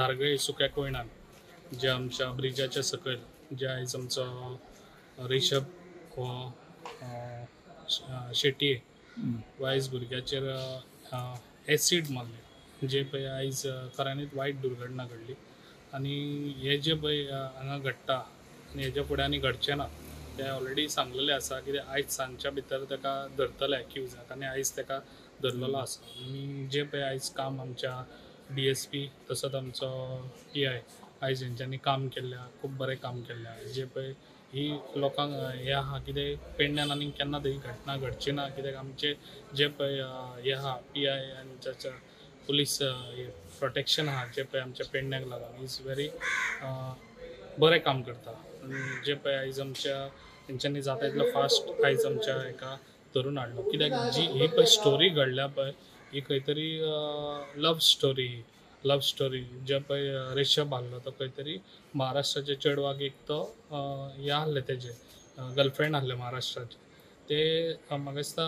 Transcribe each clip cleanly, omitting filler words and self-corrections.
धारगळे सुक्या कोयणान जे आमच्या ब्रिजाच्या सकयल जे आयज आमचो रिषभ हो शेटये आयज भुरग्याचेर एसीड मारले, जे पळय आयज खऱ्यांनीच वायट दुर्घटना घडली. आनी हे जे पळय हांगा घडटा आनी हेज्या फुडें आनी घडचें ना तें ऑलरेडी सांगलेलें आसा. कित्याक आयज सांजच्या भितर ताका धरतले एक्युजाक आनी आयज ताका धरलेलो आसा. आनी जे पळय आयज काम आमच्या DSP तसोच आमचो PI आयज हेंच्यांनी काम केल्लें आहा, खूब बरें काम केल्लें आहा. जे पळय ही लोकांक हें आहा कितें पेडण्यान आनी केन्ना ही घटना घडची ना, कित्याक आमचे जे पळय हें आहा PI आनी ताच्या पुलीस प्रोटेक्शन आहा जे पळय आमच्या पेडण्याक लागून is very बरें काम करता. आनी जे पळय आयज आमच्या तेंच्यांनी जाता इतलो फास्ट आयज आमच्या हेका धरून हाडलो. कित्याक जी ही पळय स्टोरी घडल्या पळय ही खंय तरी लव स्टोरी जे पळय रिषभ आहलो तो खंय तरी महाराष्ट्राचे चेडवाक एक तो हें आहलें तेजें गर्लफ्रेंड आहलें महाराष्ट्राचें. ते म्हाका दिसता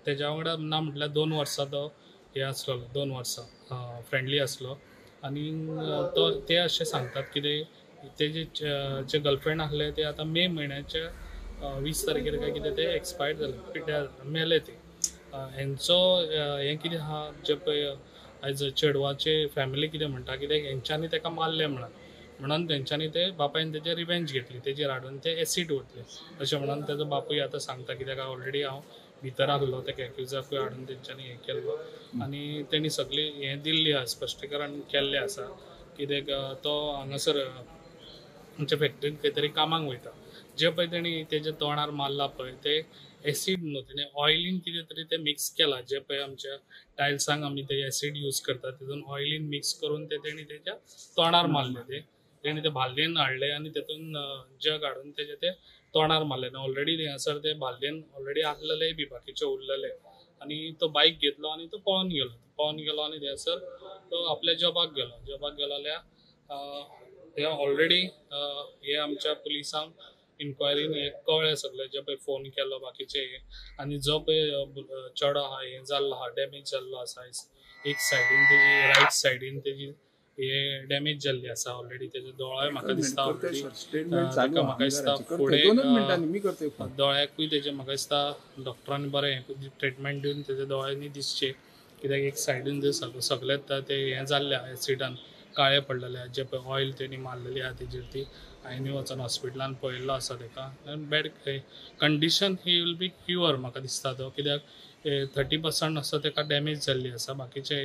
तेज्या वांगडा ना म्हटल्यार 2 वर्सां तो हें आसलेलो, 2 वर्सां फ्रेंडली आसलो. आनी तो ते अशें सांगतात कितें तेजे जे गर्लफ्रेंड आहले ते आतां मे म्हयन्याच्या 20 तारखेर काय कितें ते एक्सपायर्ड जाले, मेले ते. हेंचो हें कितें आहा जे पळय आयज चेडवाचे फॅमिली कितें म्हणटा कित्याक हेंच्यांनी ताका मारलें म्हणून तेंच्यांनी ते बापायन तेजे रिवेंज घेतली, तेजेर हाडून ते एसीड ओतले अशें म्हणून तेजो बापूय आतां सांगता. कित्याक ऑलरेडी हांव भितर आहलो तेका एक्युजाकूय हाडून तेंच्यांनी हें केल्लो आनी तेणी सगळी हें दिल्ली आहा, स्पश्टीकरण केल्लें आसा. कित्याक तो हांगासर आमच्या फॅक्टरीन खंय तरी कामाक वयता, जे पळय तेणी तेज्या तोंडार मारला पळय ते एसीड न्हू, तेणें ऑयलीन कितें तरी तें मिक्स केलां. जे पळय आमच्या टायल्सांक आमी ते एसीड यूज करता तितून ऑयलीन मिक्स करून ते तेणी तेज्या तोंडार मारलें. ते तेणी ते भालदेन हाडलें आनी तेतून जग हाडून तेजे ते तोंडार मारलें. ऑलरेडी थंयसर ते भालदेन ऑलरेडी आहलेलेय बी बाकीचे उरलेले. आनी तो बायक घेतलो आनी तो पळोन गेलो, पळोन गेलो आनी थंयसर तो आपल्या जॉबाक गेलो. जॉबाक गेलो जाल्यार थंय ऑलरेडी हे आमच्या पुलिसांक इन्क्वायरीन हें कळ्ळें सगळें, जे पळय फोन केलो बाकीचे हे. आनी जो पळय चेडो आहा हें जाल्लो आहा, डॅमेज जाल्लो आसा, एक सायडीन तेजी रायट सायडीन तेजी हे डॅमेज जाल्ली आसा ऑलरेडी. तेजे दोळोय म्हाका दिसता ऑलरेडी ताका म्हाका दिसता फुडें दोळ्याकूय तेजे म्हाका दिसता डॉक्टरांनी बरें ट्रिटमेंट दिवन तेजे दोळ्यांनी दिसचे. कित्याक एक सायडीन जे सगळें ते हें जाल्लें आहा एसिडान काळे पडलेले आहा, जे पळय ऑयल तेणी मारलेली आहा तेजेर ती हांवें वचोन हॉस्पिटलान पळयल्लो आसा तेका. Bad condition he will be cure म्हाका दिसता तो, कित्याक 30% असो तेका डॅमेज जाल्ली आसा, बाकीचे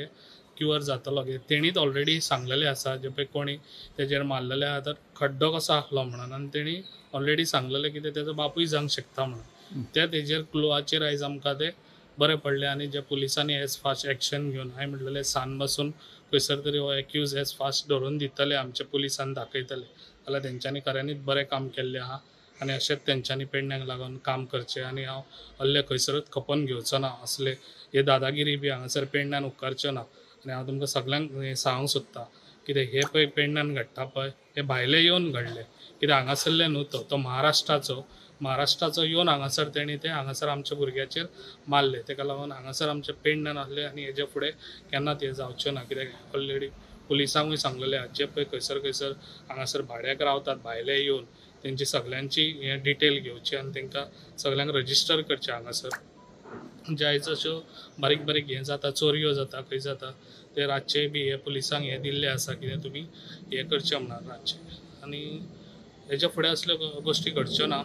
क्युअर जातलो. कित्याक तेणीच ऑलरेडी सांगलेलें आसा जे पळय कोणी तेजेर मारलेले आहा तर खड्डो कसो आहलो म्हणून, आनी तेणी ऑलरेडी सांगलेलें कितें तेजो बापूय जावंक शकता म्हणून. त्या तेजेर क्लुआचेर आयज आमकां ते बरें पडलें. आनी जे पुलिसांनी एज फास्ट एक्शन घेवन हांवें म्हटलेलें सान बसून खंयसर तरी हो एक्यूज एज फास्ट धरून दितले आमच्या पुलिसान दाखयतले जाल्यार तेंच्यांनी खऱ्यांनीच बरें काम केल्लें आहा. आनी अशेंच तेंच्यांनी पेडण्याक लागून काम करचें. आनी हांव हल्ले खंयसरूच खपोवन घेवचो ना, असले हे दादागिरी बी हांगासर पेडण्यान उपकारच्यो ना. आनी हांव तुमकां सगल्यांक हें सांगूंक सोदता कित्याक हे पळय पेडण्यान घडटा पळय हे भायले येवन घडले, कित्याक हांगासरले न्हू तो, तो महाराष्ट्राचो येवन हांगासर तेणी ते हांगासर आमच्या भुरग्याचेर मारले. तेका लागून हांगासर आमच्या पेडण्यान आहले आनी हेज्या फुडें केन्ना ते जावच्यो ना. कित्याक ऑलरेडी पुलिसांकूय सांगलेलें आहा जे पळय खंयसर खंयसर हांगासर भाड्याक रावतात भायले येवन तेंची सगल्यांची हें डिटेल घेवची आनी तेंकां सगल्यांक रजिस्टर करचें हांगासर. जे आयज अश्यो बारीक बारीक हें जाता, चोरयो जाता, खंय जाता ते रातचे बी हे पुलिसांक हें दिल्लें आसा कितें तुमी हें करचें म्हणून रातचें. आनी हेज्या फुडें असल्यो गोश्टी घडच्यो ना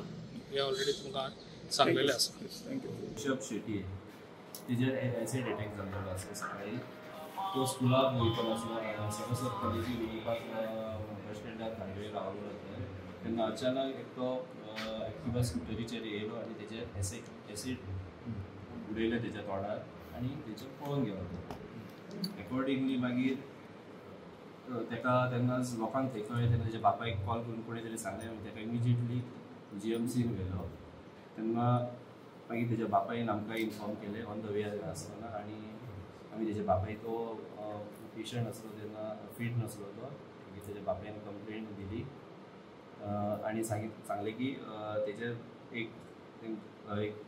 हे ऑलरेडी तुमकां सांगलेलें आसा. Thank you. Rishabh Shetty तेजेर एसिड एटॅक जाल्लो आसा सकाळी. तो स्कुलाक वयतलो आसलो, सरस्वत कॉलेजीक वयपाक बस स्टँडार हायवे रावलो तेन्ना अचानक एकटो एक्टिवा स्कुटरीचेर येयलो आनी तेजेर एसिड उडयलें तेज्या तोंडार आनी तेचेर पळोवन गेलो तो. एकॉर्डिंगली मागीर तेका तेन्नाच लोकांक थंय कळ्ळें, तेन्ना तेज्या बापायक कॉल करून कोणें तरी सांगलें, तेका इमिजिएटली GMCन व्हेलो. तेन्ना मागीर तेज्या बापायन आमकां इन्फॉर्म केलें ऑन the way आसतना. आनी आमी तेज्या बापाय तो पेशंट आसलो तेन्ना फीट नासलो तो, मागीर तेज्या बापायन कंप्लेंट दिली आनी सांगलें की तेजेर एक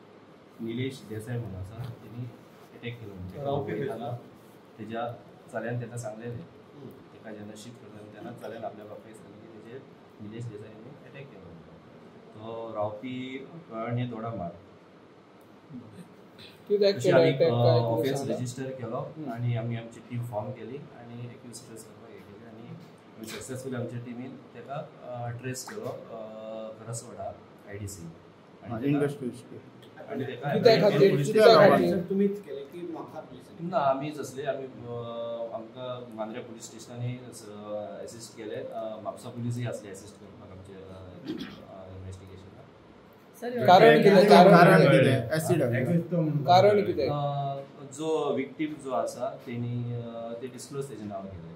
निलेश देसाय म्हणून आसा तेणी एटॅक केलो. म्हणजे तेज्या चल्यान तेका सांगलेलें ताका जेन्ना शिफ्ट करता तेन्ना चल्यान आपल्या बापायक सांगलें की तेजेर निलेश देसाय एटॅक केलो. तो रावपी कळणे दोडामार्ग. कित्याक ऑफेन्स रजिस्टर केलो आनी आमी आमची टीम फॉर्म केली आनी एक्यूज ट्रेस करपाक हे केली आनी सक्सेसफुली आमच्या टिमीन ताका ट्रेस केलो करसवाडा IDC. आनी ना आमीच आसले. आमी आमकां मांद्रे पुलीस स्टेशनांनी एसिस्ट केले. म्हापसा पुलीसूय आसले एसिस्ट करपाक आमचे इन्वेस्टिगेशनाक. कारण कितें? कारण कितें? जो विक्टीम जो आसा तेणी ते डिस्क्लोज तेजें नांव केलें.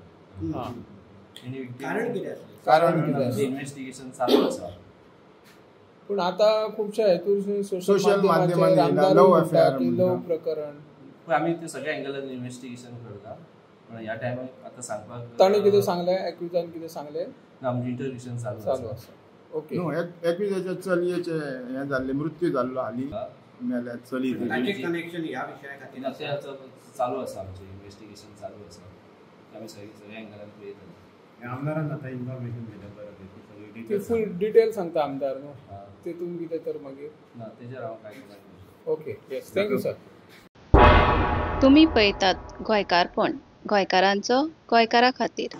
कारण कितें? कारण कितें? इन्वेस्टिगेशन चालू आसा. पूण आतां खुबशे हेतून सोशल माध्यमांनी लव प्रकरण. पूण आमी ते सगळ्या एंगलान इन्वेस्टिगेशन करता. पूण ह्या टायमार आतां सांगपाक ताणें कितें सांगलें? एक्युजान कितें सांगलें? ना, आमचें इंटरव्यूशन चालू आसा. ओके. न्हू, एक्युजाच्या चलयेचें हें जाल्लें, मृत्यू जाल्लो हालीं मेल्या चली. कनेक्शन ह्या विशया खातीर चालू आसा. आमचें इन्वेस्टिगेशन चालू आसा. आमी सगळ्या एंगलान पळयतले. आमदारान आतां इन्फॉर्मेशन दिलें बरें, ती फूल डिटेल सांगता आमदार न्हू तितून कितें तर मागीर ना तेजेर हांव कांय comment. Okay, yes, thank you sir. तुमी पळयतात गोंयकारपण, गोंयकारांचो गोंयकारा खातीर.